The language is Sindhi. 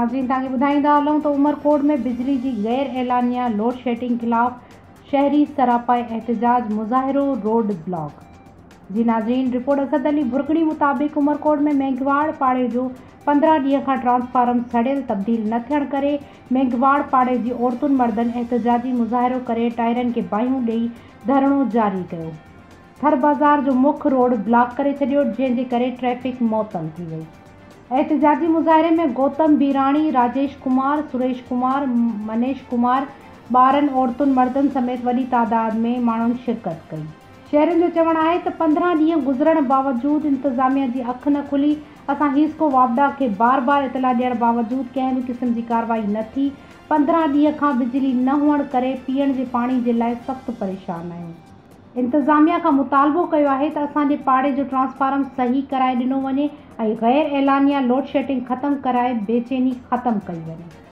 ناظرين توهان کي ٻڌائيندا هلون ته عمرڪوٽ ۾ بجلي جي غير اعلانيه لوڊشيڊنگ خلاف شهري سراپا احتجاج مظاهرو روڊ بلاڪ جي ناظرين رپورٽ اسد علي ڀرڳڙي مطابق عمرڪوٽ ۾ مينگهواڙ پاڙي جو 15 ڏينهن کان ٽرانسفارم سڙيل تبديل نه ٿيڻ ڪري مينگهواڙ پاڙي جي عورتن مردن احتجاجي مظاهرو ڪري ٽائرن کي باهيون ڏئي ڌرڻو جاري ڪيو. ٿر بازار جو مک روڊ بلاڪ ڪري ڇڏيو جنهن جي ڪري ٽريفڪ معطل ٿي وئي. احتجاجي مظاهري ۾ گوتم بيراڻي، راجيش ڪمار، سريش ڪمار، منيش ڪمار، ٻارن، عورتن، مردن سميت وڏي تعداد ۾ ماڻهن شرڪت ڪئي. شهرين جو چوڻ آهي ته 15 ڏينهن گذرڻ باوجود انتظاميا جي اک نه کلي، اسان حيسڪو واپڊا کي بار بار اطلاع ڏيڻ باوجود ڪنهن به قسم جي ڪارروائي نه ٿي، 15 ڏينهن کان بجلي نه هئڻ ڪري پيئڻ جي پاڻي جي لاء سخت پريشان آهيون. انتظاميا کان مطالبو ڪيو آهي ته اسان جي پاڙي جو ٽرانسفارم صحيح ڪرائي ڏنو وڃي ۽ غير اعلانيه لوڊشيڊنگ ختم ڪرائي بيچيني ختم ڪئي وڃي.